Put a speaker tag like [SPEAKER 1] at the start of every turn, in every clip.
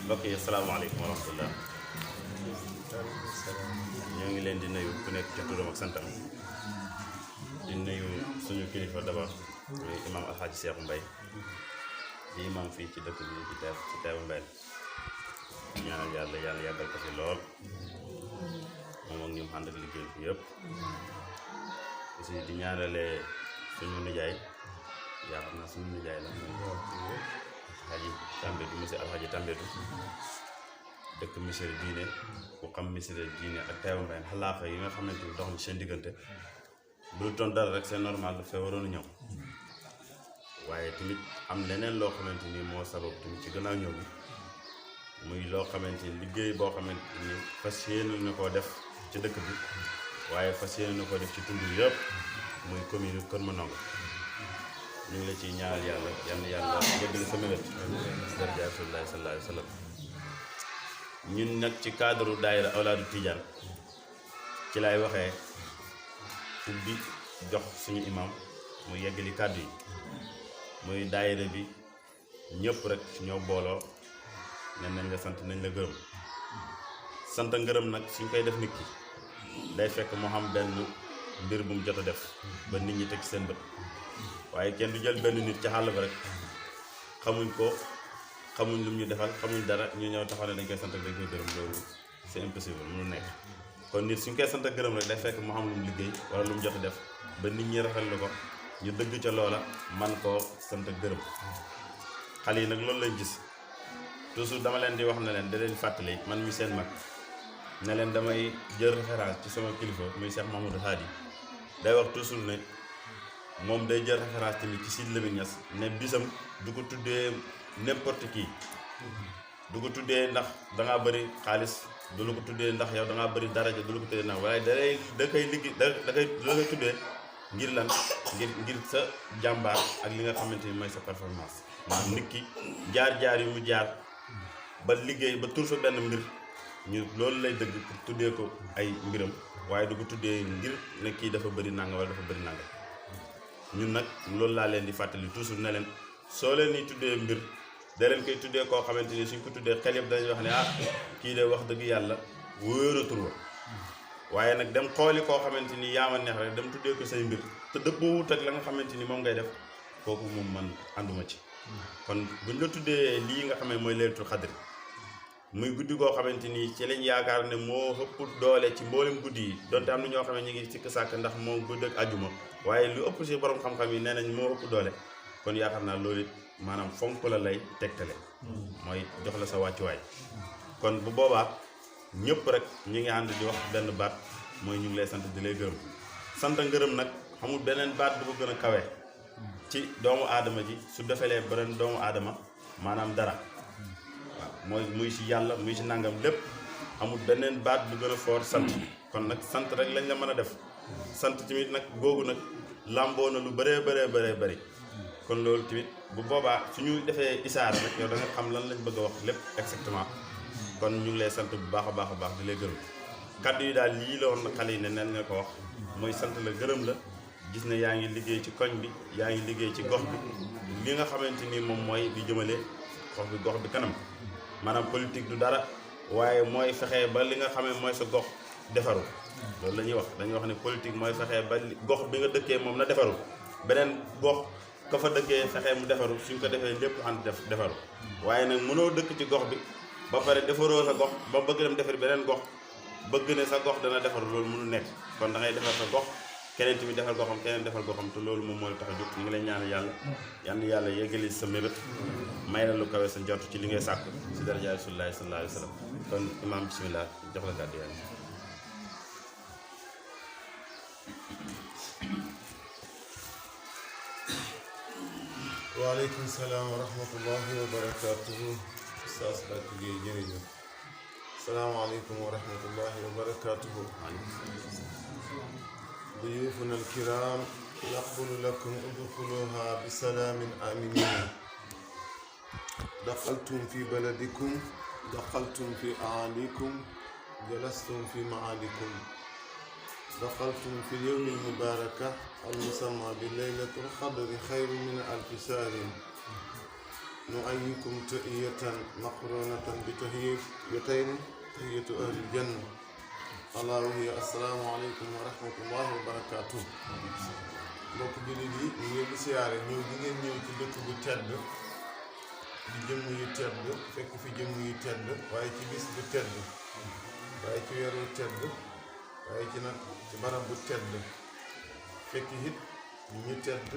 [SPEAKER 1] mbokk yi asalaamaaleykum wa rahmatullah ñoo ngi leen di nuyu ku nekk ca turam ak santam di nuyu suñu kilifa d'abord muy imam Elhadji Seexu Mbay di imam fii ci dëkk bi ci Taiba Mbayene ñaanal yàlla yàggal ko fi lool moom ak ñu ànd ak liggéey bi yëpp aussi di ñaanale suñu nijaay yaakaar naa suñu nijaay la Elhadji Tambedou monsieur Elhadji Tambedou dëkk misiri diine ku xam misiri diine ak Taiba Mbayene xalaafa yi nga xamante ni dox na seen diggante bu doon dara rek c'est normal dafay waroon a ñëw waaye tamit am leneen loo xamante ni moo sabab tamit ci gannaaw ñëw bi muy loo xamante ni liggéey boo xamante ni fas yéene na koo def ci dëkk bi waaye fas yéene na koo def ci tund yëpp muy commune Kër Manonga ñu ngi la ciy ñaanal yàlla yàlla yeggali sa mébét daraja Rasulullah sallallahu alayhi wa sallam ñun nag ci cadre daayira awlaadu Tijaan ci lay waxee ubbi jox suñu imam mu yeggali kàddu yi muy daayira bi ñëpp rek ñoo booloo ne nañ la sant nañ la gërëm sant ngërëm nag suñ koy def nit ki day fekk mu xam benn mbir bu mu jot a def ba nit ñi teg seen bët waaye kenn du jël benn nit ci xàll ba rek xamuñ ko xamuñ lu ñu defal xamuñ dara ñu ñëw taxaw ne dañ koy sant ak dañ koy gërëm loolu c'est impossible mënu nekk kon nit suñ koy sant ak gërëm rek day fekk mu xam lu mu liggéey wala lu mu jot a def ba nit ñi rafetlu ko ñu dëgg ca loola man koo sant ak gërëm xale yi nag loolu lañ gis toujours dama leen di wax ne leen da leen fàttali man mi seen mag ne leen damay jël référence ci sama kilifa muy Cheikh Mamadou Hadi day wax toujours ne moom day jël référence tamit ci Sidy Lamine Niass ne bisam du ko tuddee n'importe qui du ko tuddee ndax dangaa bëri xaalis du la ko tuddee ndax yow dangaa bëri daraja du la ko tuddee ndax waaye da koy liggéey da koy tuddee ngir lan ngir sa jàmbaar ak li nga xamante ni mooy sa performance maanaam nit ki jaar-jaar yu mu jaar ba liggéey ba tur fa benn mbir ñu loolu lay dëgg pour tuddee ko ay mbiram waaye du ko tuddee ngir ne kii dafa bëri nanga wala dafa bëri nanga ñun nag loolu laa leen di fàttali toujours ne leen soo leen ni tuddee mbir da leen koy tuddee koo xamante ni suñ ko tuddee xel yëpp dañuy wax ne ah kii de wax dëgg yàlla wóoratul wa waaye nag dem xooli koo xamante ni yaa ma neex rek dem tuddee ko say mbir te dëppoo wut ak la nga xamante ni moom ngay def kooku moom man ànduma ci kon buñ la tuddee lii nga xam ne mooy laylatul xadary muy guddi goo xamante ni ci lañ yaakaar ne moo ëpp doole ci mboolem guddi yi donte am na ñoo xam ne ñu ngi sikk sàkk ndax moo guddi ak àjjuma waaye lu ëpp si borom xam-xam yi nee nañ moo ëpp doole kon yaakaar naa loolu it maanaam fonk la lay tegtale mooy jox la sa wàccuwaay kon bu boobaa ñëpp rek ñi ngi ànd di wax benn baat mooy ñu ngi lay sant di lay gërëm sant ngërëm nag xamul beneen baat bu ko gën a kawe ci doomu aadama ji su defalee beneen doomu aadama maanaam dara waaw mooy muy si yàlla muy si nangam lépp amul beneen baat bu gën a foor sant kon nag sant rek lañ la mën a def sant tamit nag googu nag làmboo na lu bëree bëri kon loolu tamit bu boobaa suñu defee isaar rek yow da nga xam lan lañ bëgg a wax lépp exactement kon ñu ngi lay sant bu baax a baax di lay gërëm kàddu yi daal lii la woon xale yi ne nen nga ko wax mooy sant la gërëm la gis ne yaa ngi liggéey ci koñ bi yaa ngi liggéey ci gox bi li nga xamante ni moom mooy di jëmale gox bi kanam maanaam politique du dara waaye mooy fexee ba li nga xamee mooy sa gox defaru loolu la ñuy wax dañuy wax ne politique mooy fexee ba gox bi nga dëkkee moom na defaru beneen gox ka fa dëkkee fexee mu defaru suñ ko defee lépp ànd defaru waaye nag mënoo dëkk ci gox bi ba pare defaroo sa gox ba bëgg dem defar beneen gox bëgg ne sa gox dana defar loolu mënu nekk kon da ngay defar sa gox keneen tamit defal goxam keneen defal goxam te loolu moom moo la tax a jóg ñu ngi lay ñaan yàlla yeggali sa mébét may la lu kawe sa njort ci li ngay sàkk si daraja Rasulullah sallallahu alayhi wa sallam kon imaam bismillah jox la kàddu yàlla.
[SPEAKER 2] waaleykum salaam wa rahmatullahi wa barakaatuhu. Oustaz Bakk Gueye jërëjëf. salaamaaleykum wa rahmatullahi wa barakaatuhu. ضيوفنا الكرام نقول لكم ادخلوها بسلام آمنين. دخلتم في بلدكم دخلتم في أعاليكم جلستم في معاليكم دخلتم في اليوم المبارك المسمى بليلة القدر خير من 1000 شهر نؤيكم تحية مقرونة بتحيتين تحية أهل الجنة ألا وهي السلام عليكم ورحمة الله وبركاته. mbokk jullit yi ñu ngi siyaare ñëw gi ngeen ñëw ci dëkk bu tedd di jëmm yu tedd fekk fi jëmm yu tedd waaye ci bis bu tedd waaye ci weer bu tedd waaye ci nag ci barab bu tedd fekk it ñu tedd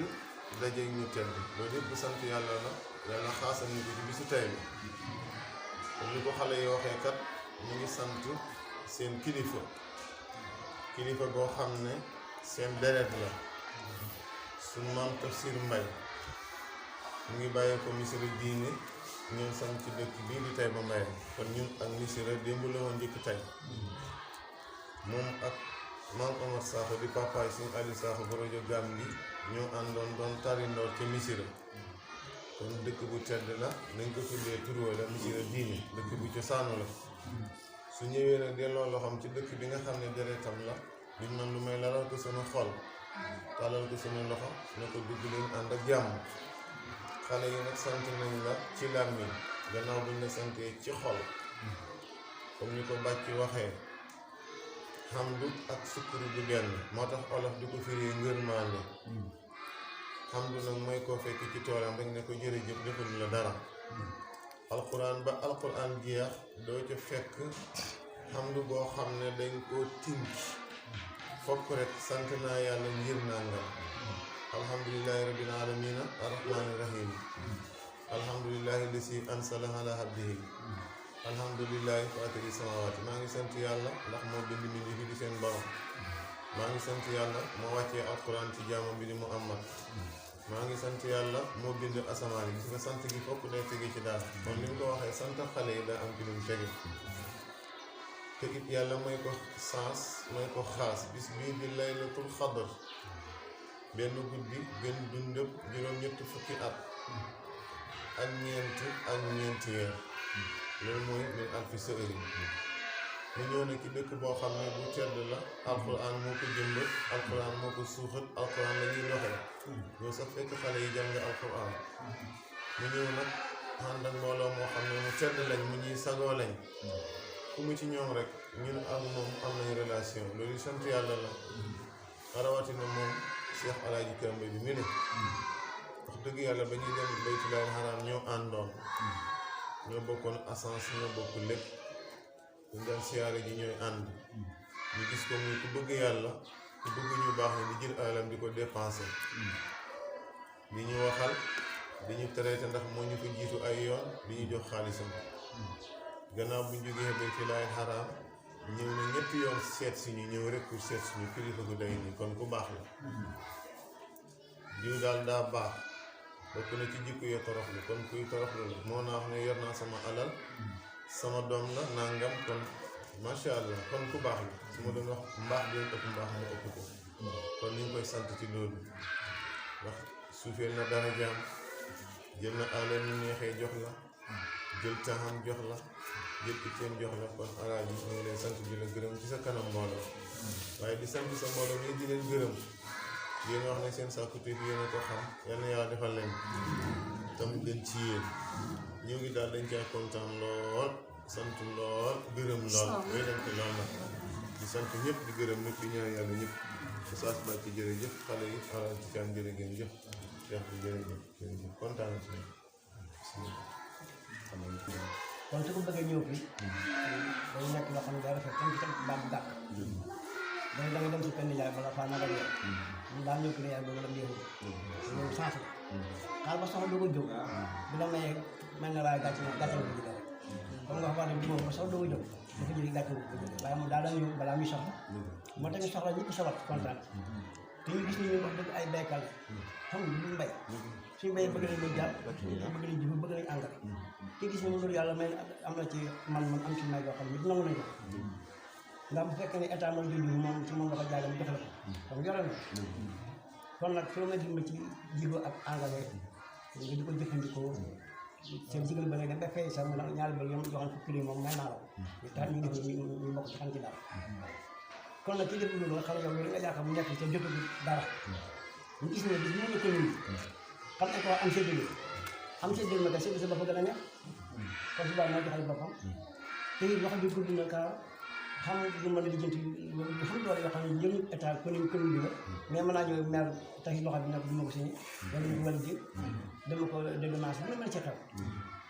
[SPEAKER 2] dajeeg ñu tedd loolu yëpp bu sant yàlla la yàlla xaasal ñu ko ci bisu tey bi comme ni ko xale yi waxee kat ñu ngi sant seen kilifa boo xam ne seen deret la suñu maam Tafsir Mbay mu ngi bàyyee ko Misira diine ñëw sant ci dëkk bii di Taiba Mbayene kon ñun ak Misira démb la woon njëkk tey moom ak maam Omar Sakho di papaay suñu Ali Sakho bu rajo Gàmbi ñoo àndoon doon tari ndoor ca Misira kon dëkk bu tedd la nañ ko tuddee turoo la Misira diine dëkk bu cosaanu la su ñëwee nag delloo loxoom ci dëkk bi nga xam ne deretam la duñ man lu may lalal ko sama xol tàllal ko sama loxo ne ko dugg leen ànd ak jàmm xale yi nag sant nañ la ci làmmiñ gannaaw buñ la santee ci xol comme ni ko bàcc waxee xamdu ak sukkuru du benn moo tax olof di ko firee ngërmaande xamdu nag mooy koo fekk ci toolam rek ne ko jërëjëf defal la dara alquran ba alquran jeex doo ca fekk xamdu boo xam ne dañ koo tinki fokk rek sant naa yàlla ngir nangam alhamdulillahi rabbil alamina arrahmani rahim alhamdulillahi lasi ansala ala abdihi alhamdulillahi fatiri samawati maa ngi sant yàlla ndax moo bind mi fi di seen borom maa ngi sant yàlla moo wàccee alquran ci jaamam bi di Muhammad maa ngi sant yàlla moo bind asamaan yi gis nga sant gi fokk day tege ci daal kon ni mu ko waxee sant xale yi daa am ci lu mu tege te it yàlla mooy ko sens mooy ko xaas bis bii di laylatul xadar benn guddi gën dundëb juróom-ñetti fukki at ak ñeenti weer loolu mooy min alfi sahri mu ñëw na ci dëkk boo xam ne bu tedd la alquran moo ko jëmbat alquran moo ko suuxat alquran la ñuy doxee yow sax fekk xale yi jàng alquran mu ñëw nag ànd ak mbooloo moo xam ne mu tedd lañ mu ñuy sagoo lañ ku mu ci ñoom rek ñun ak moom am nañ relation loolu sant yàlla la rawatina moom Cheikh Elhadji Tambedou mi ne wax dëgg yàlla ba ñuy dem baytullaahil haraam ñoo àndoon ñoo bokkoon assance ñoo bokk lépp ñu daan siyaare ji ñooy ànd ñu gis ko muy ku bëgg yàlla ku bëgg ñu baax ne di jël alalam di ko dépensé di ñu waxal di ñu traité ndax moo ñu ko jiitu ay yoon di ñu jox xaalisam gannaaw bu ñu jógee baytullaahil haraam ñëw na ñetti yoon seet si ñu ñëw rek pour seet suñu kilifa gu day nii kon ku baax la diw daal daa baax bokk na ci jikko ya toroxlu kon kuy toroxlu la moo naa wax ne yor naa sama alal sama doom la nangam kon macha allah kon ku baax la su ma doon wax mbaax bi ëpp mbaax mu ëpp ko kon ñu ngi koy sant ci loolu wax suufeel na dara jaam jël na alal ñu neexee jox la jël taxam jox la jël itteem jox la kon Elhadji ñu ngi lay sant di la gërëm ci sa kanam mbooloo waaye di sant sa mbooloo mi di leen gërëm yéen wax ne seen sàkkuteef yéen a ko xam yal na yàlla defal leen tam gën ci yéen ñëw ngi daal dañ caa kontaan lool sant lool gërëm lool way dañ ko lool nag di sant ñëpp di gërëm nag di ñaan yàlla ñëpp Oustaz Bàcci jërëjëf xale yi Elhadji Thiam jërë ngeen jëf Cheikh bi jërëjëf kontaan na ci
[SPEAKER 3] kon su ko bëggee ñëw fii day nekk loo xam ne day rafet tam ci baat bu gàtt day da nga dem si penn jaay bala faa nagal yow ñun daal ñëw fi ne yaay boobu la ndéewu loolu sens la xaal ba soxla doog a jóg bu la mayee mel na waaye gàcc na gàccal ko jóge rek comme nga wax ne bi moom ba soxla doog a jóg dafa jóge gàccal ko jóge waaye moom daal da ñëw balaa muy soxla moo tax ñu soxla ñëpp sawat kontaan te ñu gis ni ñu wax dëgg ay baykat la xam nga duñ mbay suñu béyee bëgg nañ lu jàpp bëgg nañ jiw bëgg nañ engrais te gis nañ loolu yàlla may am na ci man am ci may yoo xam ne nangu nañ ko ndax bu fekkee ne état mooy jënd moom ci moom la ko jaagam jox la ko kon yore na kon nag su ma dimbali ci jiw ak engrais nga di ko jëfandikoo seen jigal ba ngay dem ba fay sax mu ne ñaari bëri yom joxoon ko prix moom may naa la ko tax ñu def ñu bokk ci xam ci dara kon nag ci def loolu nga xam yow loolu nga yaakaar mu nekk ca jotagu dara ñu gis ne bis mën na ko nuyu xam ne ko am séddale am ci dégg ma kese bi sa bopp gën a neex kon subaa moo joxal boppam te it wax bi gudd na kaa xam nga mën a lijjanti xam doole yoo xam ne njëriñ état commune bi la mais mën naa ñëw maire taxi loxo bi nag du ma ko signé wala ñu wala jéeg dama ko dédommage lu mën ci xew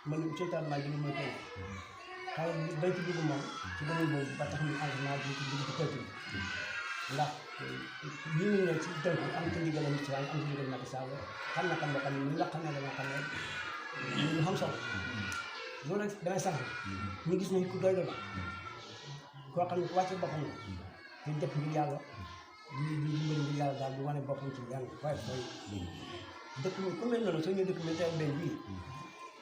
[SPEAKER 3] man totalement bi mooy koy xaw bañ ci dugg moom ci domaine boobu ba tax ñu engagement bi ci dugg ci tënk ndax li ñu ne ci tënk am ci ndigalam ci waaye am ci ndigal Macky Sall xam na xam boo xam ne ñu la xam ne dama xam ne ñu xam solo loolu rek damay sant ñu gis nañ ku doy la koo xam ne ku wàcce boppam la di def ngir yàlla di dimbali ngir yàlla daal di wane boppam ci yan waaye fooy dëkk bi ku mel noonu soo ñëwee dëkk bi tey benn bii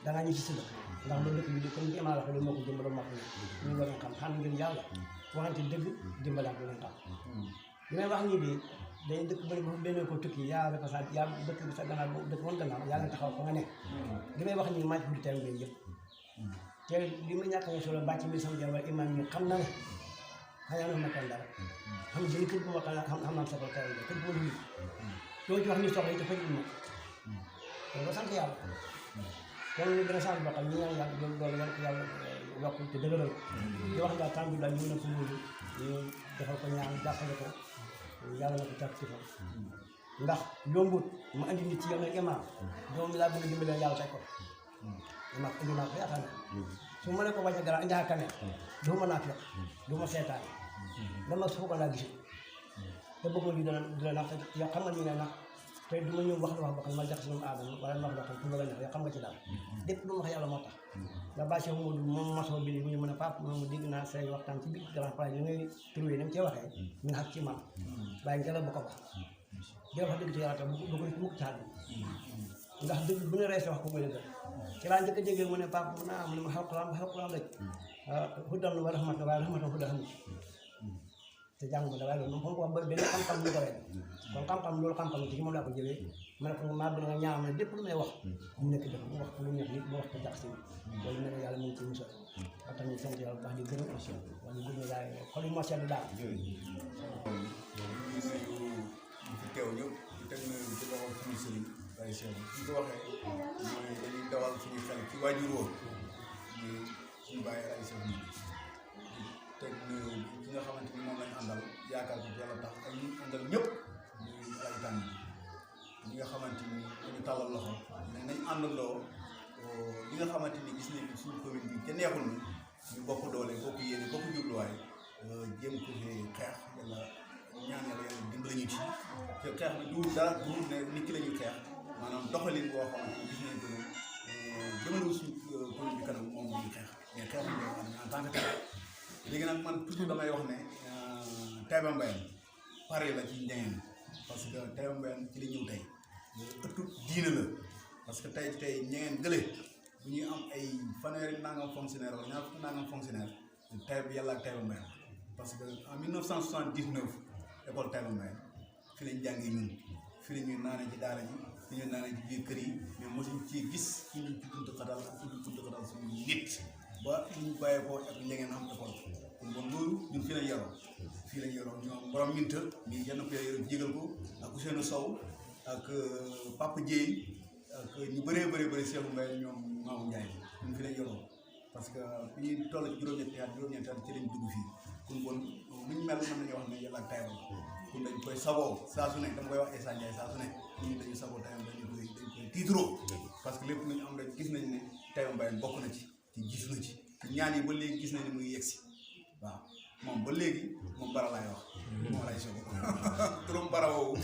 [SPEAKER 3] dangaa ñu ci si dëkk ndax loolu dëkk bi di comme imaam wax loolu moo ko dimbali moo ko ñu war a xam ngir yàlla waxante dëgg dimbalaat bu leen xam li may wax nii bii day dëkk bëri bu benn ko tukki yaa représenté yaa dëkk bi sa gannaaw dëkk woon gannaaw yaa ngi taxaw fa nga nekk li may wax nii màcc bu tey mbay yëpp te li ma ñàkk a solo bàcc bi sama jabar imaam ñu xam na ne xanaa na ma kan dara xam nga kër bu ma xam naa sa ko tey kër bu ma dugg doo ci wax ni soxla yi te fajul ma kon ba sant yàlla kon ñu gën a sant boo xam ñu ñaan yàlla doole yàlla yokk te dëgëral di wax daal temps bi daal ñu ne ko muuru ñu defal ko ñaan jàppale ko yàlla na ko tàkk ci fa ndax yombut mu andi nit ci yow nag imaam doom laa bëgg a dimbalee yàlla teg ko imaam indi naa ko yaakaar naa su ma ne ko wàcce gara indi xakane du ma naat yokk du ma seetaan dama su ko laa gisul te bëgg ma di dina nax yow xam nga ñu ne nax te du ma ñëw wax la wax boo xam ne ma jax si doomu aadama wala ma wax loo xam pour nga neex yow xam nga ci daal lépp lu ma wax yàlla moo tax nga bàcce moom masoo bi mu ñu mën a pap moom dégg naa say waxtaan ci biir grand place li ngay trouvé ni mu cee waxee ñu nga xam ci man bàyyi ngelaw bu ko wax di wax dëgg ci yàlla tam bu ko mukk caal ndax dëgg bu ñu reesee wax ko mooy dëgg ci laa njëkk a déggee mu ne pap mu ne mu ne ma xalqulaan rek xuddam wa rahmat waaye rahmatan xudda xam te jàng ma daway loolu moom ko wax ba benn xam-xam ñu ko rek kon xam-xam loolu xam-xam ci moom laa ko jëlee ma ne ko maa bëgg nga ñaam ne lépp lu may wax mu nekk def mu wax ko lu neex nit mu wax ko jax si loolu ne yàlla mu ngi ci musal ba tax ñu sant yàlla bu baax di gërëm aussi wala gën a daal xol yi moo sedd daal
[SPEAKER 4] ñu fi teew ñëpp di teg na ci loxo suñu sëriñ Baye Cheikh ñu ko waxee mooy dañuy dawal suñu xel ci waajur woon ñu suñu bàyyi ay Cheikh ñu teg na ki nga xamante ni moom lañ àndal yaakaar ko yàlla tax ak ñu àndal ñëpp ñu ay tànn ñi nga xamante ni dañu tàllal loxo mais nañ àndandoo li nga xamante ni gis nañ suñu commune bi ca neexul ni ñu bokk doole bokk yéene bokk jubluwaay jéem ko fi xeex yàlla ñaan yàlla dimbali ñu ci te xeex bi du dara du ne nit ki la ñuy xeex maanaam doxalin boo xamante ni gis nañ ko ne jëmale suñu commune bi kanam moom la ñuy xeex mais xeex bi ñoo xam ne en tant que tel léegi nag man toujours damay wax ne Taiba Mbayene pare la ci njëngeen parce que Taiba Mbayene ci la ñëw tey ëttu diine la parce que tey njëngeen gële bu ñuy am ay fanweeri nangam fonctionnaire wala ñaar fukki nangam fonctionnaire Taiba yàlla ak Taiba Mbayene parce que en 1979 école Taiba Mbayene fi lañ jàngee ñun fi la ñuy naanee ci daara ji fi ñuy naanee ci biir kër yi mais mosuñ ci gis fu ñu ci buntu xatal ak fu ñu buntu xatal suñu nit ba ñu bàyyeekoo ak njëngeen am école kon bon loolu ñun fii lañ yaroo ñoom borom minta mi yenn ko yoroon jégal ko ak Ousseynou Sow ak Papa Dieye ak ñu bëree bëri Cheikh Mbaye ñoom Mamadou Ndiaye ñun fii lañ yaroo parce que bi ñuy toll ci juróom-ñetti at ci lañ dugg fii kon bon lu ñu mel mën nañu wax ne yàlla ak Taiba kon dañ koy saboo saa su nekk dama koy wax Essa Ndiaye saa su nekk ñun dañuy saboo Taiba dañ koy tiitroo parce que lépp lu ñu am rek gis nañ ne Taiba Mbaye bokk na ci gis na ci ñaan yi ba léegi gis nañ ne mu ngi yegsi waaw moom ba léegi moom bara laay wax moom lay soog turum bara woowu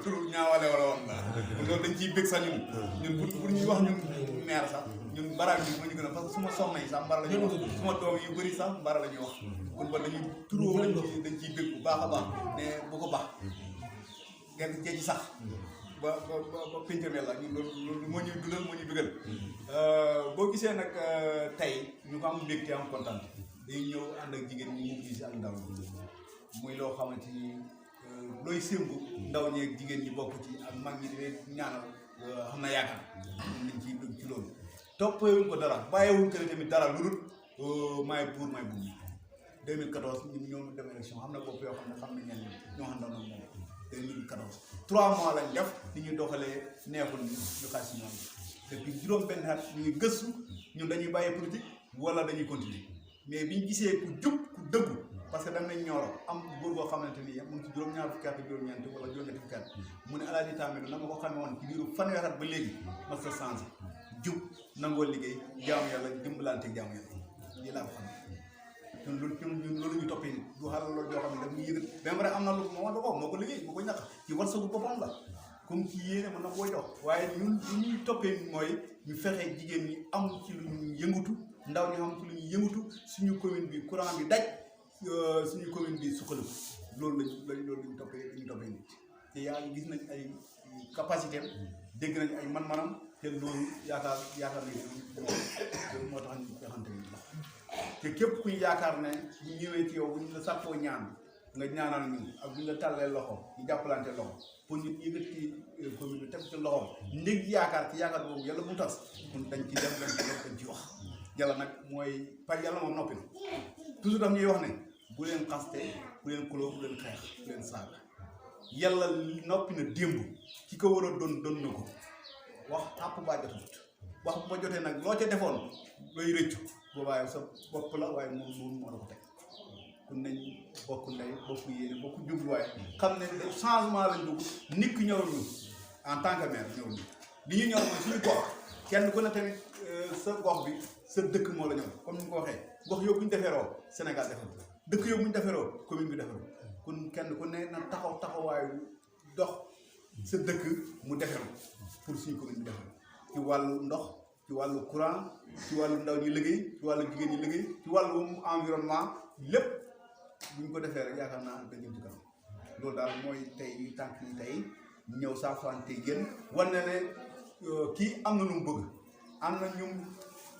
[SPEAKER 4] tur ñaawale wala woon la loolu dañ ciy bëgg sax ñun pour ñuy wax ñun maire sax ñun bara bi moo ñu gën a parce que suma soxna yi sax mbara la ñuy wax suma doom yu bëri sax mbara la ñuy wax kon ba dañuy turoo dañ ciy bëgg bu baax a baax ne bu ko baax genn jee ci sax ba pincam yàlla ñun loolu moo ñuy dundal moo ñuy dugal boo gisee nag tey ñu ko am mbégte am kontaan day ñëw ànd ak jigéen ñi mobiliser ak ndaw ñi muy loo xamante ni looy sémbu ndaw ñi ak jigéen ñi bokk ci ak mag ñi di ñaanal xam na yaakaar nañ ci dugg ci loolu toppewuñ ko dara bàyyiwuñ ko tamit dara lu dul maay buur maay buur 2014 ñun ñoo dem élection xam na bopp yoo xam ne xam nañ ñenn ñoo xam doon moom 2014 3 mois lañ def li ñu doxalee neexul ñu xaaj si ñoom depuis juróom-benn at ñu ngi gëstu ñun dañuy bàyyi politique wala dañuy continuer mais biñ gisee ku jub ku dëggu parce que dem nañ ñooro am góor goo xamante ni mu ngi ci juróom-ñaar fukki at juróom-ñeent wala juróom-ñetti fukki at mu ne Elhadji Tambedou na ma ko xamee woon ci biiru fanweeri at ba léegi mas sa changé jub nangoo liggéey jaamu yàlla dimbalante jaamu yàlla lii laa ko xam ñun loolu ñu toppee nit du xaaral loolu joo xam ne daf ñu yëgat même vrai am na lu moo ko liggéey moo ko ñàkk ci warsagu boppam la comme ci yéene mën na koy jox waaye ñun li ñuy toppee mooy ñu fexe jigéen ñi am ci lu ñu yëngatu ndaw ñi am ci lu ñu yëngatu suñu commune bi courant bi daj suñu commune bi suqaliku loolu lañu toppee nit te yaa ngi gis nañ ay capacité am dégg nañ ay man-manam te loolu yaakaar nañ loolu moo tax ñu xamante ni te képp kuy yaakaar ne ñu ñëwee ci yow bu ñu la sàkkoo ñaan nga ñaanal ñu ak bu ñu la tàllee loxo ñu jàppalante loxo pour ñu yëkkati commune bi teg ci loxo ndég yaakaar ci yaakaar boobu yàlla bu tas kon dañ ci dem dañ ci wax yàlla nag mooy par yàlla moom noppi na toujours daf ñuy wax ne bu leen xaste bu leen kuloo bu leen xeex bu leen saaga yàlla noppi na démb ki ko war a doon na ko wax àpp baa jotut wax bu ma jotee nag loo ca defoon looy rëccu boobaa sa bopp la waaye moom moo la ko teg kon nañ bokk ndey bokk yéene bokk jubluwaay xam ne changement lañ dugg nit ki ñëw ñu en tant que maire ñëw ñu li ñu ñor mooy suñu gox kenn ku ne tamit sa gox bi sa dëkk moo la ñor comme ni nga ko waxee gox yóbbu bu ñu deferoo Sénégal deferoo dëkk yóbbu bu ñu deferoo commune bi deferoo kon kenn ku ne na taxawaayu dox sa dëkk mu deferoo pour suñu commune bi deferoo ci wàllu ndox ci wàllu courant ci wàllu ndaw ñi liggéey ci wàllu jigéen ñi liggéey ci wàllu environnement lépp bu ñu ko defee rek yaakaar naa da jëm ci kanam loolu daal mooy tey tànk yi tey ñëw saafante yéen wan na ne kii am na lu mu bëgg am na ñu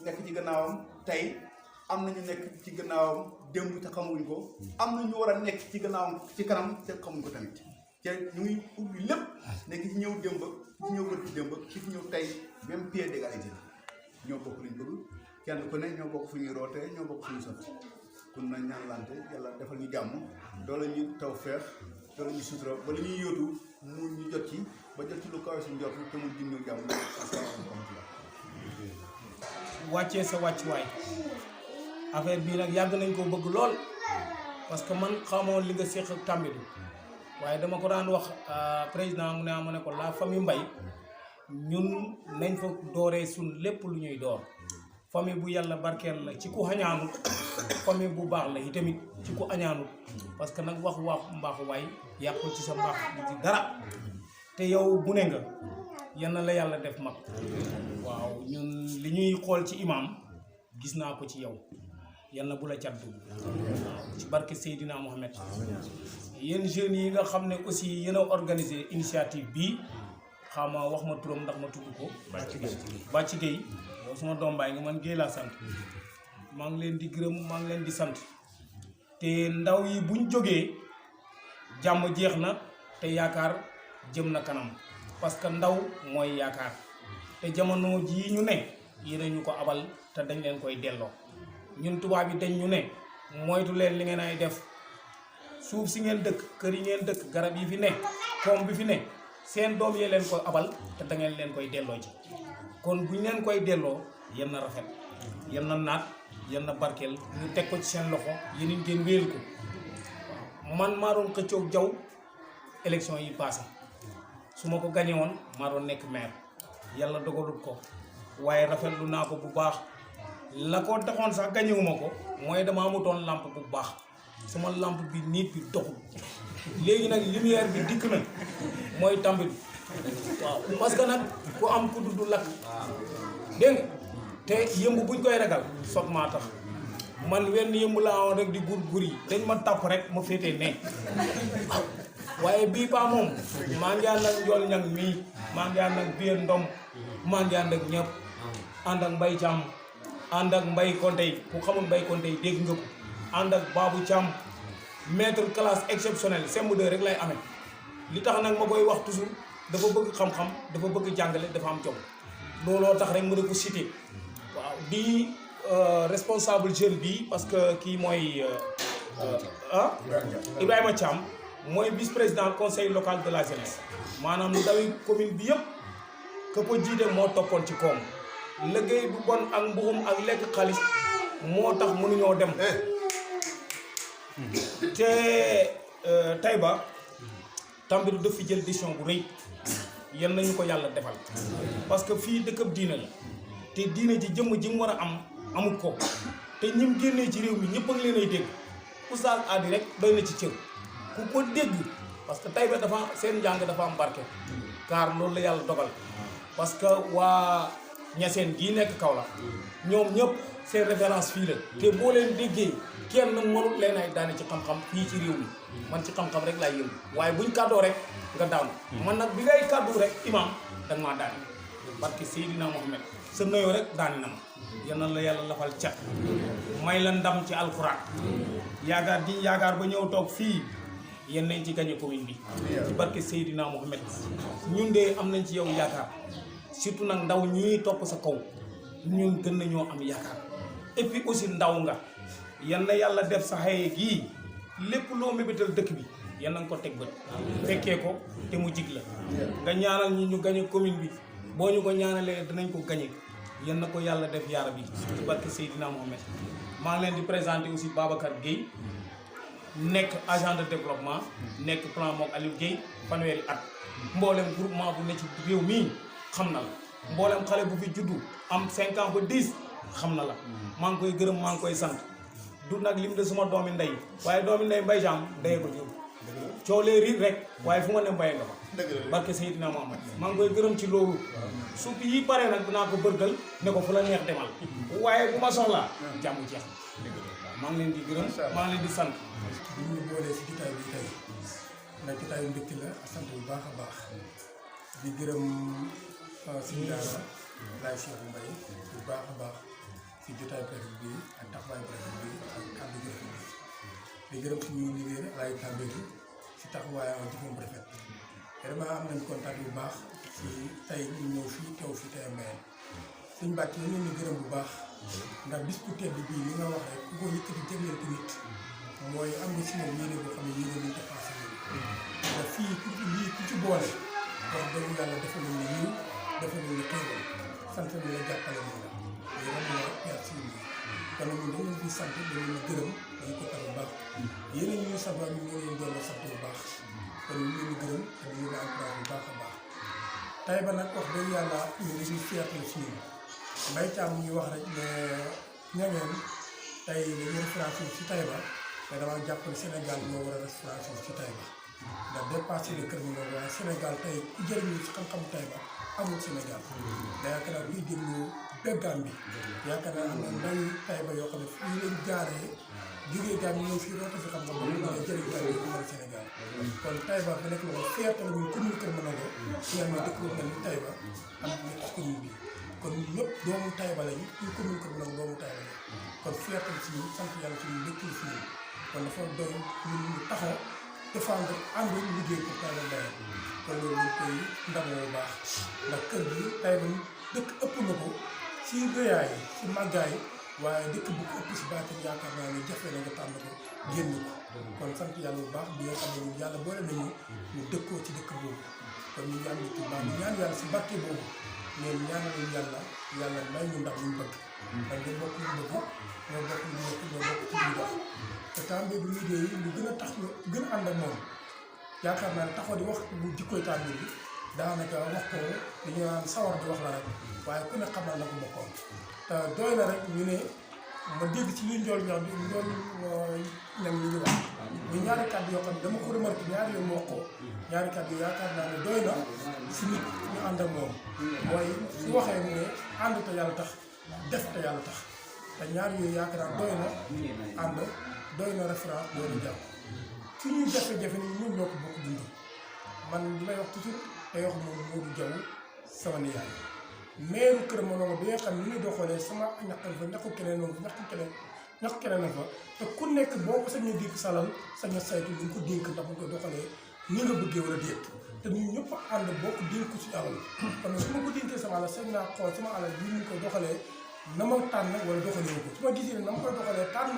[SPEAKER 4] nekk ci gannaawam tey am na ñu nekk ci gannaawam démb te xamuñ ko am na ñu war a nekk ci gannaawam ci kanam te xamuñ ko tamit te ñu ngi ubbi lépp ne ki ci ñëw démb ki ci ñëw bët ci démb ki ci ñëw tey même pied d'égalité ñoo bokk luñ bëgg kenn ku ne ñoo bokk fu ñuy rootee ñoo bokk fu ñuy sotti kon nañ ñaanlante yàlla defal ñu jàmm doole ñu taw feex doole ñu sutura ba li ñuy yóotu mu ñu jot ci ba jot ci lu kawe suñu jot te mu jëm ñu jàmm asalaamaaleykum.
[SPEAKER 5] wàccee sa wàccuwaay affaire bii nag yàgg nañ ko bëgg lool parce que man xamoon li nga séq ak Tambedou waaye dama ko daan wax président mu ne ko la famille Mbaye ñun nañ fa dooree suñ lépp lu ñuy door famille bu yàlla barkeel la ci ku xañaanut famille bu baax la itamit ci ku añaanut parce que nag wax mbaaxu waay yàqul ci sa mbaax bi ci dara te yow bu ne nga yal na la yàlla def mag waaw ñun li ñuy xool ci imam gis naa ko ci yow yal na bu la cat dugg waaw ci barke Seydina Mohamed yéen jeunes yi nga xam ne aussi yéen a organisé initiative bii xama wax ma turam ndax ma tudd ko Bàcci Gueye yow suma doom baay nga man Gueye laa sant maa ngi leen di gërëm maa ngi leen di sant te ndaw yi buñ jógee jàmm jeex na te yaakaar jëm na kanam parce que ndaw mooy yaakaar te jamono jii ñu ne yéen ñu ko abal te dañ leen koy delloo ñun tubaab yi dañ ñu ne moytu leen li ngeen ay def suuf si ngeen dëkk kër yi ngeen dëkk garab yi fi ne koom bi fi ne seen doom yee leen koy abal te da ngeen leen koy delloo ci kon buñ leen koy delloo yéen na rafet yéen na naat yéen na barkeel ñu teg ko ci seen loxo yéen it ngeen wéyal ko man maa doon xëccoog jaw élection yi passé su ma ko gañe woon maa doon nekk maire yàlla dogalut ko waaye rafetlu naa ko bu baax la ko taxoon sax gañewuma ko mooy dama amutoon lampe bu baax sama lampe bi nit bi doxul léegi nag lumière bi dikk na mooy Tambedou waaw parce que nag ku am ku dudd lakk dégg nga te yëmb buñ koy ragal soog maa tax man wenn yëmb laa woon rek di gur yi dañ ma tàpp rek ma féetee ne waaye bii paa moom maa ngi ànd ak Njool Ñang mii maa ngi ànd ak Biir Ndom maa ngi ànd ak ñëpp ànd ak Mbay Caam ànd ak Mbay Kontey ku xamul Mbay Kontey dégg nga ko ànd ak Babou Caam maître classe exceptionnel semb de rek lay amee li tax nag ma koy wax toujours dafa bëgg xam-xam dafa bëgg jàngale dafa am jom looloo tax rek mu ne ko cité waaw di responsable jeune bi parce que kii mooy Ibrahima Thiam mooy vice président conseil local de la jeunesse maanaam ndawi commune bi yëpp ka ko jiite moo toppoon ci koom liggéey bu bon ak mbuxum ak lekk xaalis moo tax mënuñoo dem te Taiba Tambedou daf fi jël décision bu rëy yan nañu ko yàlla defal parce que fii dëkkab diine la te diine ji jëmm ji mu war a am amul ko te ñim génnee ci réew mi ñëpp a ngi leen ay dégg oustaz Adi rek doy na ci cër ku ko dégg parce que Taiba dafa seen njàng dafa am barke car loolu la yàlla dogal parce que waa ñaseen gii nekk Kaolack ñoom ñëpp seen référence fii la te boo leen déggee kenn mënut leen ay daane ci xam-xam fii ci réew mi man ci xam-xam rek laay yëngu waaye buñ kàddoo rek nga daanu man nag bi ngay kàddu rek imam da nga maa daane barke Seydina Mohamed sa noyoo rek daani na ma yal na la yàlla lafal cat may la ndam ci alxuraan yaakaar ji yaakaar ba ñëw toog fii yéen nañ ci gañe commune bi ci barke Seydina Mohamed ñun de am nañ ci yow yaakaar surtout nag ndaw ñii topp sa kaw ñun gën nañoo am yaakaar et puis aussi ndaw nga yal na yàlla def sa xaye gii lépp loo mébétal dëkk bi yal na nga ko teg bët fekkee ko te mu jig la nga ñaanal ñi ñu gañe commune bi boo ñu ko ñaanalee dinañ ko gañe yal na ko yàlla def yaara bi ci barke Seydina Mohamed maa ngi leen di présenter aussi Babacar Gueye nekk agent de développement nekk plan mook Aliou Gueye fanweeri at mboolem groupement bu ne ci réew mii xam na la mboolem xale bu fi juddu am 5 ans ba 10 xam na la maa ngi koy gërëm maa ngi koy sant du nag lim de suma doomi ndey waaye doomi ndey mbay jaam ndeye ko jëw coolee riir rek waaye fu ma ne mbaye nga fa barke Seydina Muhammad maa ngi koy gërëm ci loolu su yi pare nag dinaa ko bërgal ne ko fu la neex demal waaye bu ma soxlaa jàmm jeex maa ngi leen di gërëm maa ngi leen di sant
[SPEAKER 6] bu ñu boolee si jotaay bi tey ndax jotaayu mbégte la sant bu baax a baax di gërëm suñu daara laay Cheikh Mbaye bu baax a baax si jotaay préfet bi ak taxawaay préfet bi ak kàddu gi bi di gërëm suñu liggéey Elhadji Tambedou si taxawaayam ak jëfam préfet vraiment am nañ kontaan bu baax si tey ñu ñëw fii teew fi tey Mbayene suñu bàcc yi ñu gërëm bu baax ndax bis bu tedd bii li nga wax rek ku ko yëkkati jëmee ko nit mooy am nga si moom yéene boo xam ne yéene nañ dépassé ndax fii ku ci boole wax dëgg yàlla defal nañ la yiw defal nañ la xéewal sant nañ la jàppale nañ la yéen a merci kon nag ñun dañ leen di sant dañ leen di gërëm dañ ko tax bu baax yéen a ñu sant ñu ngi leen doon sant bu baax kon ñu leen di gërëm te ñu leen encouragé bu baax a baax Taiba nag wax dëgg yàlla ñu ngi suñu fierté la si ñun Mbaye Thiam mu ngi wax rek ne ñangeen tey dañuy référence ci Taiba te dama jàpp ne Sénégal moo war a référence ci Taiba ndax dépassé le kër mi noonu waaye Sénégal tey ku jëriñu ci xam-xamu Taiba amul Sénégal da yaakaar naa buy déglu beggaam bi yaakaar naa am na ndaw Taiba yoo xam ne fii leen jaaree jógee gaam ñëw fii roota fi xam-xam ba mu jëriñ Taiba yi mën Sénégal kon Taiba ba nekk loolu fierté la ñun commune Kër Manongo finalement dëkk bu mel ni Taiba am nekk ci commune bi kon ñëpp doomu Taiba lañu ñu commune Kër Manongo doomu Taiba lañu kon fierté si ñun sant yàlla si ñun dëkk la si ñun kon dafa doy ñun ñu taxaw défendre ànd liggéey pour Taiba Mbayene kon loolu ñu koy ndamoo bu baax ndax kër gi Taiba dëkk ëpp na ko si rëyaay si màggaay waaye dëkk bu ko ëpp si baatin yaakaar naa ne jafe na nga tànn ko génn ko kon sant yàlla bu baax bi nga xam ne ñun yàlla boole nañu ñu dëkkoo ci dëkk boobu kon ñu ñaan nit bu baax ñu ñaan yàlla si barke boobu mais ñaanal yàlla may ñu ndax ñu bëgg ndax nga bokk ñu bëgg ñoo bokk ñu nekk ñoo bokk ci ñu dox te Tambedou liggéey lu gën a tax ñu gën a ànd ak moom yaakaar naa ne taxaw di wax bu jikkoy Tambedou bi daanaka wax ko dañu naan sawar di wax la rek waaye ku ne xam naa na ko bokkoon te doy na rek ñu ne ma dégg ci li njool ñoom bi njool ñam li ñu wax muy ñaari kàddu yoo xam ne dama ko remarqué ñaari yoon mu wax ko ñaari kàddu yaakaar naa ne doy na si nit ñu ànd ak moom mooy su waxee mu ne ànd te yàlla tax def te yàlla tax te ñaar yooyu yaakaar naa doy na ànd doy na référence doy na jàpp fi ñuy jafe-jafe ni ñun ñoo ko bokk dund man li may wax toujours tey wax moom Modou Diaw sama niyaay meeru Kër Manongo bi nga xam ne ni ñu doxalee sama ñaqal fa ñaqu keneen noonu ñaqu keneen na fa te ku nekk boo ko sañee dénk salal sañ a saytu li nga ko dénk ndax mu koy doxalee ni nga bëggee wala déet te ñun ñëpp ànd boo ko dénk ci alal kon su ma ko dénkee sama alal sañ naa xool sama alal yi ñu koy doxalee na ma tànn wala doxalee ko su ma gisee ne na ma koy doxalee tànn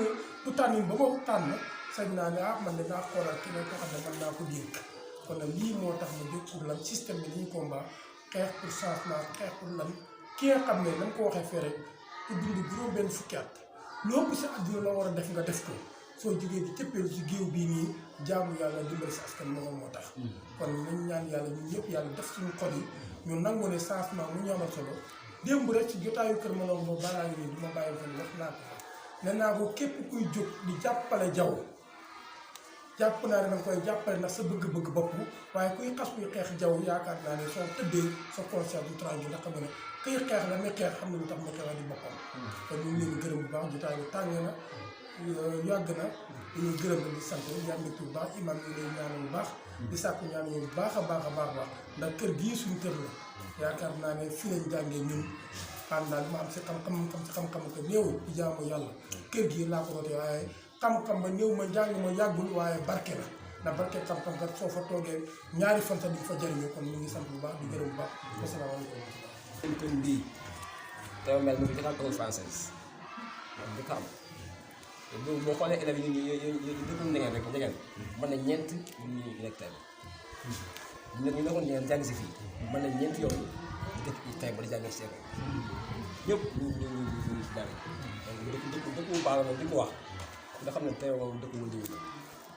[SPEAKER 6] du tànn ba ma tànn sañ naa ne ah man de naa xoolal keneen ko xam ne man naa ko dénk kon nag lii moo tax ma jóg pour lan système bi dañuy combat xeex pour changement xeex pour lan ki nga xam ne dañ ko waxee fee rek pour dund juróom-benn fukki at lépp si àdduna la war a def nga def ko soo jógee di cëppeelu si géew bii nii jaamu yàlla dimbali si askan moom moo tax kon nañ ñaan yàlla ñun ñëpp yàlla def suñu xol yi ñu nangu ne changement mu ñu amal solo démb rek ci jotaayu kër ma ba balaa ngi nii du ma bàyyi fen wax naa ko nee naa ko képp kuy jóg di jàppale jaww jàpp naa ne danga koy jàppale ndax sa bëgg-bëgg bopp waaye kuy xas kuy xeex jaww yaakaar naa ne soo tëddee sa conscience du tranquille ndax xam nga ne kuy xeex la muy xeex xam ne lu tax mu xeex di boppam kon ñu ngi leen gërëm bu baax jotaay bi tàng na yàgg na dañuy gërëm di sant yàlla mbégte bu baax imam ñu lay ñaanal bu baax di sàkku ñaan bu baax a baax a baax ndax kër gii suñu kër la yaakaar naa ne fii lañ jàngee ñun àndal ma am si xam-xam ko néew di jaamu yàlla kër gii laa ko rootee waaye xam-xam ba néew ma jàng ma yàggul waaye barke la ndax barke xam-xam kat soo fa toogee ñaari fan sax di fa jëriñoo kon ñu ngi sant bu baax di gërëm bu baax asalaamaaleykum
[SPEAKER 7] kon bii dafa mel ni dafa am école française di ko am te boo xoolee élèves yi ñu dëkkul Ndegeen rek Ndegeen mën na ñeent ñu nekk Taiba ñu nekkoon Ndegeen jàng si fii mën na ñeent yoon dëkk Taiba di jàng si école ñëpp ñu si daara donc dëkk bu baax la moom di ko wax nga xam ne Taiba moom dëkk bu ndiw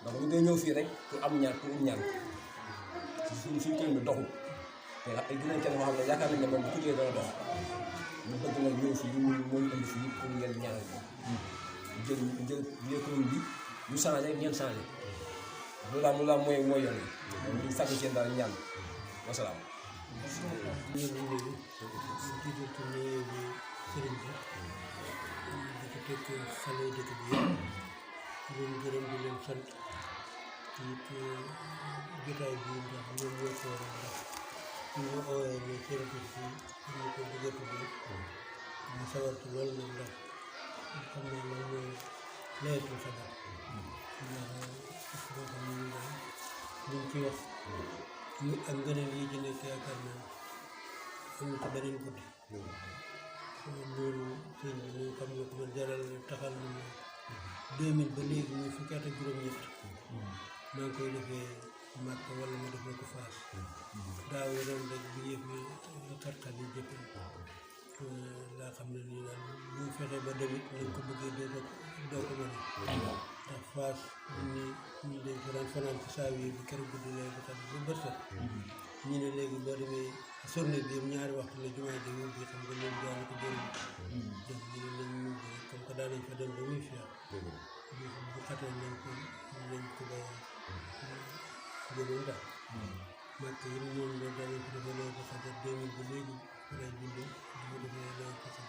[SPEAKER 7] donc ñu koy ñëw fii rek pour am ñaan suñu kër mi doxul te ay dinañ kenn moo xam ne yaakaar nañ ne moom bu ko jëlee dana dox ñu bëgg nag ñëw fii ñu moo ñu indi fii pour ngeen ñaanal ko jël économie bi ñu changé ngeen changé loolu laa mooy yoon yi ñu sàkk seen daal ñaan wasalaam
[SPEAKER 3] ñu ngi nuyu jiital ci nuyoo bi sëriñ bi di ko teg xale dëkk bi yëpp di leen gërëm di leen sant ci jotaay bi ndax ñoom ñoo ko war a ndax ñu ma oowee ne seen tur si ñu ko bëgg a tudd ma sawar ci loolu nag ndax xam naa lan mooy laylatul xadar ndax boo xam ne ñu ci wax ñu ak ngëneel yi ci nekk yaakaar naa am na ci beneen guddi loolu sëñ bi ñu xam ne ko man jaral taxal na ma 2000 ba léegi muy fukki at ak juróom-ñett maa ngi koy defee Màkka wala ma defee ko Faas daaw ren rek bi yëf yi xat-xat yi jëpp laa xam ne nii daal bu ñu fexee ba demit nañ ko bëggee doo ko mën ndax Faas ñu dañ ko daan fanaan ci saa yi bi keroog guddi lay ba xam ba bët set ñu ne léegi boo demee journée bi yëpp ñaari waxtu la jumaa ji bi xam nga loolu daana ko jëriñ donc ñu ne nañ ñu comme que daanañ fa dem ba muy feex bu xatee nañ ko ba jëloon daal màkk yi moom la daanañ ko defee lay ko xajar 2000 ba léegi lay dund di ko defee lay ko xajar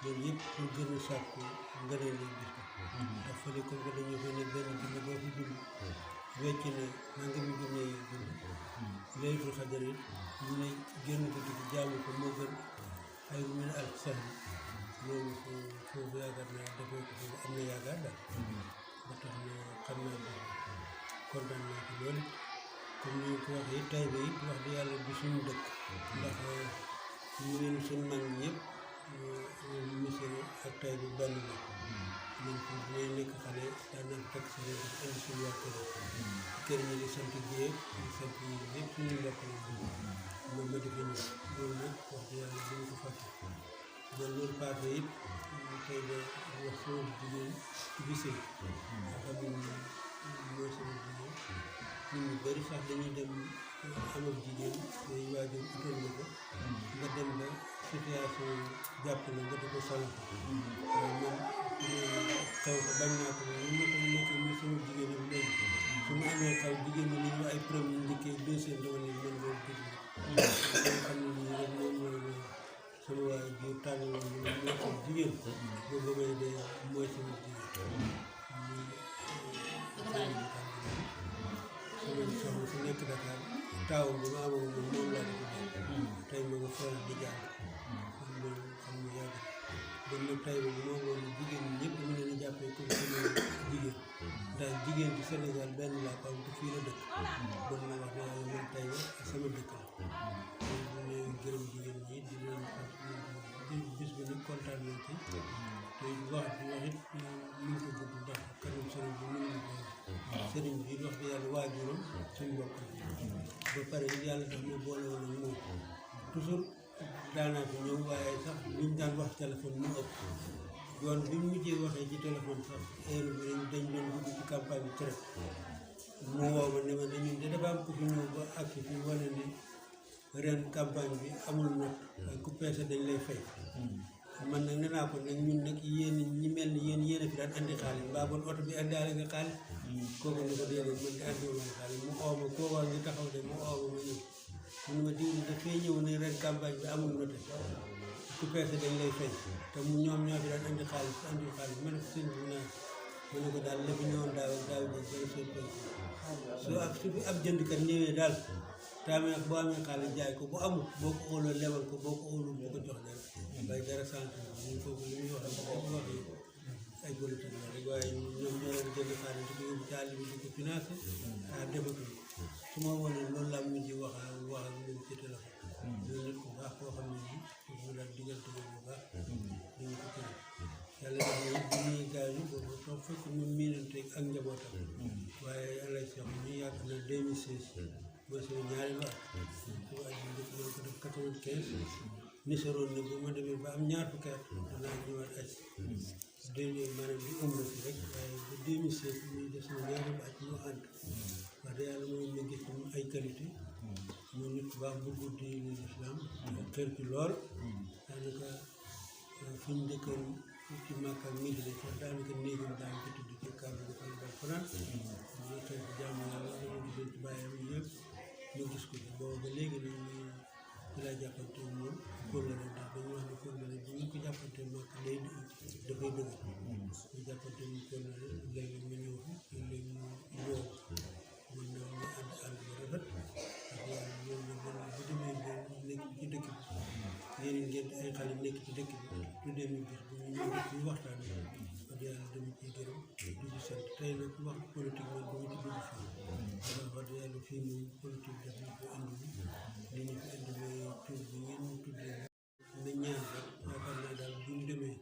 [SPEAKER 3] loolu yëpp pour gën a sàkku ngëneel li bis bi ndax fële comme que dañuy fa ne benn junne boo fi dund wecc ne nangami junne yi dund laylatul xadar yi ñu ne génn ko di jaamu ko moo gën ay min alf sahr loolu foofu yaakaar naa defee ko foofu am na yaakaar daal ba tax na xam naa ne kontaan naa ko loolu comme ni ko waxee Taiba it wax di yàlla bi suñu dëkk ndax ñu leen suñ mag ñi yëpp Missirah ak Taiba benn la ñun fi may nekk xale daan nañ fekk si leen def indi suñu waa kër ñi di sant Dieng di sant ñi yëpp suñu mbokk la moom ma defee ñëw loolu nag wax di yàlla bu ñu ko fàtte man loolu passé it tey de wax sama jigéen ci Visite nga xam ne mooy sama jigéen nit ñu bëri sax dañuy dem amal jigéen day waajur utal na ko nga dem ba situation jàpp na nga di ko sonal waaye man xew ko bañ naa ko moom ñu ko nekk muy sama jigéen am léegi su ma amee xew jigéen ñi li ñu ay premier njëkkee deuxième dama ne man loolu dëgg la xam ne nii rek moom mooy sama waay jiw tànn woon ñu ne mooy sama jigéen boobu may de mooy sama jigéen muy sama soxna su nekk Dakar taawam bi ma amoon moom laa ko tuddee tey ma nga faral di jàng man loolu xam nga yàgg bon nag Taiba bi moo woon jigéen ñi ñëpp mu leen di jàppee comme sama jigéen ndax jigéen ci Sénégal benn laa ko am te fii la dëkk bon ma wax ne yàlla man Taiba sama dëkk la bu ne gërëm jigéen ñi di leen bis bi nag kontaan nañ ci te wax it ñu ko gudd ndax kanam sëriñ bi mën na ko sëriñ bi wax di yàlla waajuram suñu bopp ba pare it yàlla tax ma boole woon ak moom
[SPEAKER 8] toujours daanaa fi ñëw waaye sax liñ daan wax téléphone mu ëpp yoon bi mu mujjee waxee ci téléphone sax heure bi dañ doon dugg ci campagne bi très mu woo ma ne ma ne ñun de dafa am ku fi ñëw ba ak fi wane ni ren campagne bi amul not waaye ku peese dañ lay fay man nag nee naa ko nag ñun nag yéen ñi mel ni yéen a fi daan andi xaalis mbaa bon oto bi andaale nga xaalis kooku ni ko déedéet man di andiwuma xaalis mu ooma kookoo ngi taxaw de mu ooma ma ñëw mu ne ma diw dafay ñëw ne ren campagne bi amul note ku peese dañ lay fay te mu ñoom ñoo fi daan andi xaalis ma ne ko sëñ bi naa ma ne ko daal la fi ñëwoon daaw ji dara soo pay su fi ab jëndkat ñëwee daal taamee boo amee xaalis jaay ko bu amul boo ko óoloo lebal ko boo ko óolul bu ko jox dara bay dara sant ñu foofu li muy wax ay politique la rek waaye ñoom ñoo leen jënd xaalis di ko yóbbu ci àll bi di ko financé defatuñ su ma wonee loolu laa mujj wax ak moom ci téléphone loolu nit ku baax koo xam ne nii mu daal diggante bu baax dañu ko tëral yàlla def na bi ñuy gaañu boobu toog fekk ñu miinante ak njabootam waaye yàlla seex ñu yàgg na 2016 mooy suñu ñaareelu at su at bi njëkk ñoo ko def 95 nisaroon na bu ma demee ba am ñaar fukki at danaa ñëwaat aj maanaam di umra si rek waaye ba 2016 muy def suñu ñaareelu at ñu ànd wax dëgg yàlla mooy ñu gis ay qualité mu nit ku baax bu guddi l'islam xër ci lool daanaka fi ñu dëkkoon ci Makka ak Medina sax daanaka néegam daan ci tudd ci kàddu gi fan daan fanaan ñu xëy ci jàmm yàlla dañu gisoon ci bàyyam yëpp ñu gis ko ci boobu ba léegi nag ñu ci laa jàppante moom kóllëre ndax dañu wax ne kóllëre bu ñu ko jàppante Makka day dafay dëgg ñu jàppante mu kóllëre léegi ma ñëw fi léegi mu woo mën na ñu ànd bu rafet ak yàlla loolu la bu demee nekk ci dëkk bi yéen ngeen ay xale nekk ci dëkk bi tuddee ñu bis bu ñu ñëw def ñu waxtaan ak yàlla dama ciy gërëm di ci sant tey nag wax politique man dama ci dugg fii ndax wax yàlla fii moom politique daf ñu ko indi li ñu fi indi mooy tur bi ngeen ñu tuddee na ñaan rek yaakaar naa daal bu ñu demee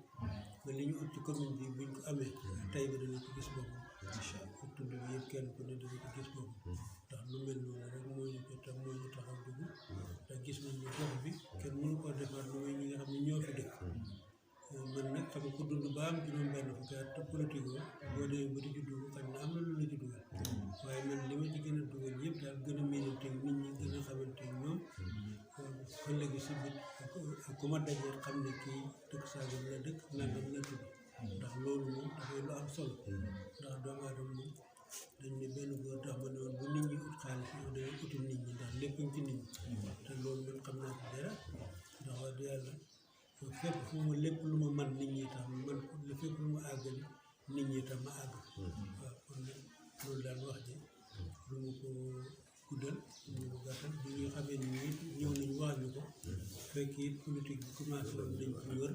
[SPEAKER 8] ba li ñu ut ci commune bi buñ ko amee Taiba dana ko gis boppam incha allah tudd bi yëpp kenn ku ne dana ko gis boppam ndax lu mel noonu rek moo ñu ko tax moo ñu taxaw dugg ndax gis nañ ne gox bi kenn mënu koo defar lu may ñi nga xam ne ñoo fi dëkk man nag xam nga ko dund ba am juróom-benn fukki at te politique boo demee ba di ci dugg xam ne am na lu la ci dugal waaye man li ma ci gën a dugal yëpp daal gën a miinante nit ñi gën a xamante ñoom ëllëgi si bit ku ma dajee xam ne kii dëkk sangam la dëkk nangam la tudd ndax loolu moom dafay lu am solo ndax doomu aadama moom dañ ne benn góor tax ma ne woon bu nit ñi ut xaalis yow dangay utul nit ñi ndax lépp ci nit ñi te loolu man xam naa ci dara ndax wax dëgg yàlla fépp fu ma lépp lu ma man nit ñi tax ma man ko fépp lu ma àggal nit ñi tax ma àgg waaw kon nag loolu daal wax ji lu ma ko guddal lu ma ko gàttal bi ñu xamee ni ñëw nañu wax ñu ko fekk it politique bi commencé woon nañ ci wër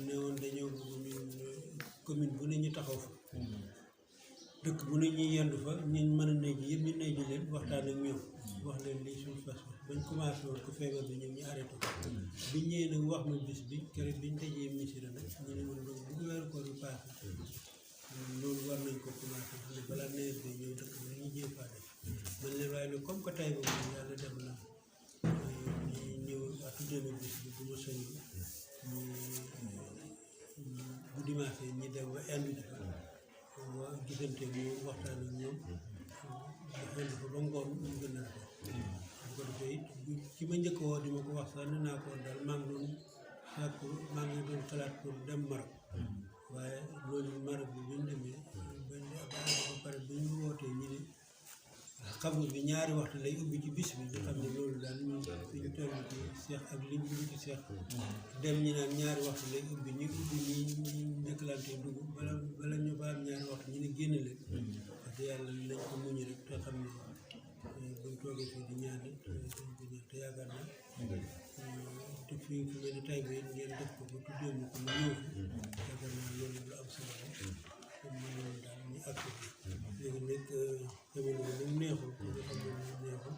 [SPEAKER 8] ne woon dañoo bëgg ñu commune bu ne ñu taxaw fa dëkk bu ne ñu yendu fa ñu mën a néeg yëpp ñu néeg leen waxtaan ak ñoom wax leen lii suñu fas bañ commencé woon ko feebar bi ñoom ñu arrêté ko biñ ñëwee nag wax ma bis bi keroog biñ dajee misira nag ñu ne man loolu bu weeru koor yi passé loolu war nañ ko commencé ne balaa nawet bi ñëw dëkk bi ñu jéem faa def man leen waaye nag comme que Taiba moom yàlla def na ñu ñëw ak tuddee ma bis bi bu ma soñu bu dimanche ñi dem ba indi ji fa waa gisante ñoom waxtaan ak ñoom ba indi fa ba ngoon ñu gën a rafet bu ko defee it ci ma njëkk woo di ma ko wax sax ne naa ko daal maa ngi doon xalaat pour dem Maroc waaye loolu Maroc bi ñu demee ba pare bu ñu wootee ñu ne xabru bi ñaari waxtu lay ubbi ci bis bi ñu xam ne loolu daal ñu fi ñu toll ci seex ak liñ dugg ci seex dem ñi naan ñaari waxtu lay ubbi ñu ubbi ñi njëkkalante dugg bala ñu ba am ñaari waxtu ñu ne génne leen parce que yàlla lañ ko muñ rek te xam ne buñ toogee fii di ñaane te yaakaar naa te fii fu mel ni Taiba it ngeen def ko ba tuddee ñu ko mu ñëw fi yaakaar naa loolu lu am solo la comme ñu loolu daal ñu àgg léegi nag jamono bi nag neexul ko nga xam ne moom neexul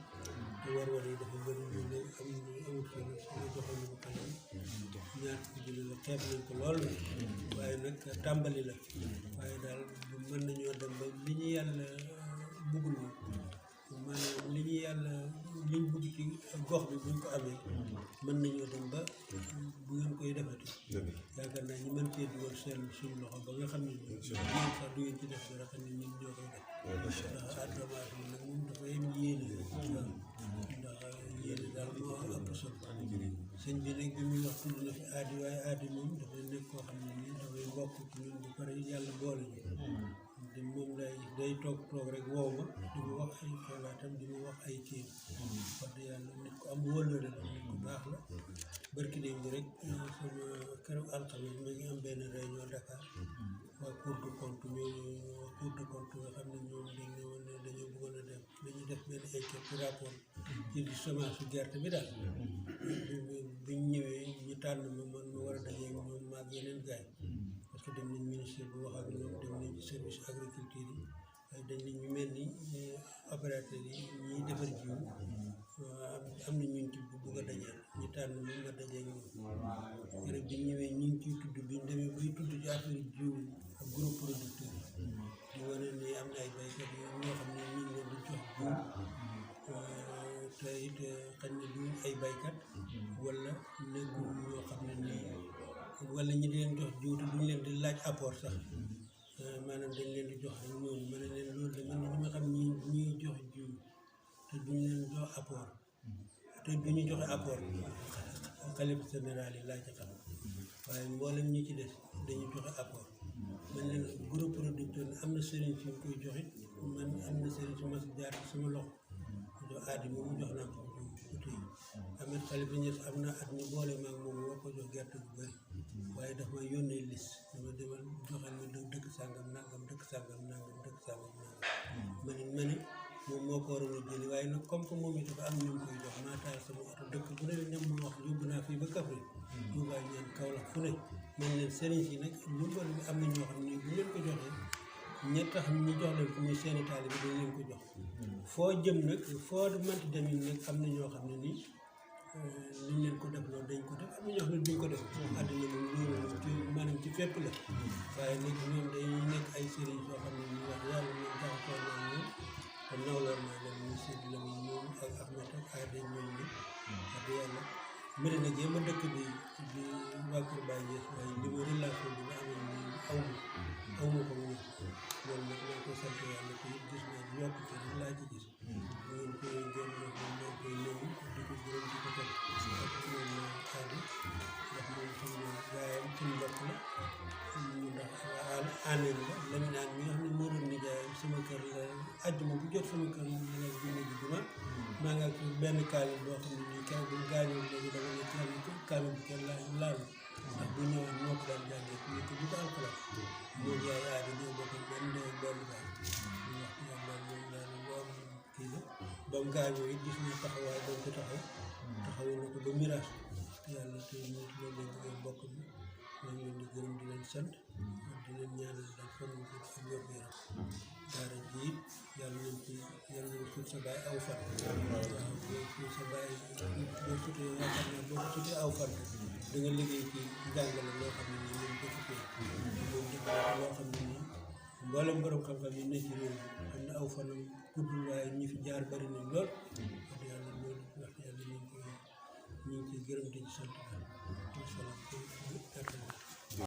[SPEAKER 8] te war-war yi dafa bëri ñu ne amul solo suñu joxoon ko kanam ñaar ko jële la xeeb nañ ko lool waaye nag tàmbali la waaye daal mën nañoo dem ba li ñu yàlla bëggul maanaam li ñu yàlla liñ bëgg ci gox bi buñ ko amee mën nañoo dem ba bu ngeen koy defati yaakaar naa ñu mën cee dugal seen suñu loxo ba nga xam ne ñun sax du ngeen ci def dara xam ne ñun ñoo koy def ndax addamaat bi nag moom dafa yem yéene ndax yéene daal moo ëpp solo sëñ bi nag bi muy wax tudd na fi aadi waaye aadi moom dafay nekk koo xam ne nii dafay mbokk ci ñun bu pare yàlla boole ñu te moom day toog rek woow ma di ma wax ay xalaatam di ma wax ay kii wax dëgg yàlla nit ko am wóllëre la nit ku baax la barki démb rek sama keroog alxames ma ngi am benn réunion Dakar waa Cour de compte nga xam ne ñoom dañ ne woon ne dañoo bëggoon a dem dañuy def benn enquête ci rapport ci semence su gerte bi daal biñ ñëwee ñu tànn ma man ma war a dajee ñoom maag yeneen gaay parce que dem nañ ministère bu wax ak ñoom dem nañ ci service agriculture yi waaye dañ ne ñu mel ni opérateur yi ñiy defar jiw am na ñun ci bëgg a dajee ñu tànn moom ma dajee ñoom rek biñ ñëwee ñu ngi ciy tudd biñ demee bay tudd ci affaire jiw ak gros producteur yi di wane ni am na ay baykat yi ñoo xam ne ñu ngi leen di jox jiw te it xañ na duñ ay baykat wala nekkul ñoo xam ne nii wala ñi di leen jox jiw te duñ leen di laaj apport sax maanaam dañ leen di jox rek ñooñu ma ne leen loolu de man ñi ma xam ñuy jox jiw te duñ leen jox apport te duñu joxe apport xalif général yi laa ci xam waaye mboolem ñi ci des dañu joxe apport man leen gros producteur am na sëriñ si koy joxe man am na sëriñ si mas jaar ci sama loxo jox aadi moomu jox naa ko uti amet xalifa ñes am na at ñu boole maag moom war ko jox gerte bu bëri waaye daf ma yónnee liste dama demal joxal ma dëkk sàngam nangam dëkk sàngam nangam dëkk sàngam nangam ma ne moom moo ko waroon a jëli waaye nag comme que moom it dafa am ñu koy jox maa taal sama oto dëkk bu ne ñam ma wax yóbbu naa fii ba Kaffrine Touba ñeen Kaolack fu ne man leen sëriñ si nag ndimbal bi am na ñoo xam ne bu leen ko joxee ña tax ñu jox leen ko muy seeni taalibe bi dañ leen ko jox foo jëm nag foo mënti demit nag am na ñoo xam ne nii liñ leen ko def loolu dañ ko def am na ñoo xam ne duñ ko def àddina moom loolu ci maanaam ci fépp la waaye nag ñoom dañuy nekk ay sëriñ soo xam ne ñu wax yàlla ñoom jaxasoo naa ñoom te nawloon naa leen muy Sidi Lamine ñoom ak Ahmed ak aada ñoom ñi wax yàlla mbiri nag yéen a dëkk bi di waa Kër Baye Niass waaye li ma relation bi nga amee nii aw ma ko moom loolu nag maa ko sant yàlla te gis naa yokkute rek laa ci gis ngeen koy ngeen ñoo ko maa koy ñëw di ko gërëm di ko teg ak moom aada ndax moom suñu gaayam suñu mbokk la ñu ndax aaneen la lañu naan mi nga xam ne moo doon nijaayam sama kër la àjjuma bu jot sama kër la la junne ji juma maa ngi ak benn kaamil boo xam ne nii kaw bu gaañoo léegi dama ne kaamil bi kenn laal ndax bu ñëwoon moo ko daan jàngee ku nekk bu ko alxuraan moo jaay aada ñoo bokk benn baay ñu wax yàlla moom daal lu am kii la ba mu gaañoo it gis naa taxawaay ba mu ko taxawu na ko ba miraas yàlla te ñu loolu lañ bëgg mbokk mi maa ngi leen di gërëm di leen sant di leen ñaanal daal fan wu gudd ak wér gu yaram daara ji yàlla nañ suut sa baay aw fan waaw suut sa baay boo sutee yaakaar naa boo ko sutee aw fan da nga liggéey ci njàngale loo xam ne nii moom ko sutee moom def loo xam ne nii mboolem borom xam-xam yi ne ci réew mi xam ne aw fanam guddul waaye ñi fi jaar bari nañ lool wax yàlla loolu wax yàlla ñu ngi ciy gërëm di ci sant daal wasalaam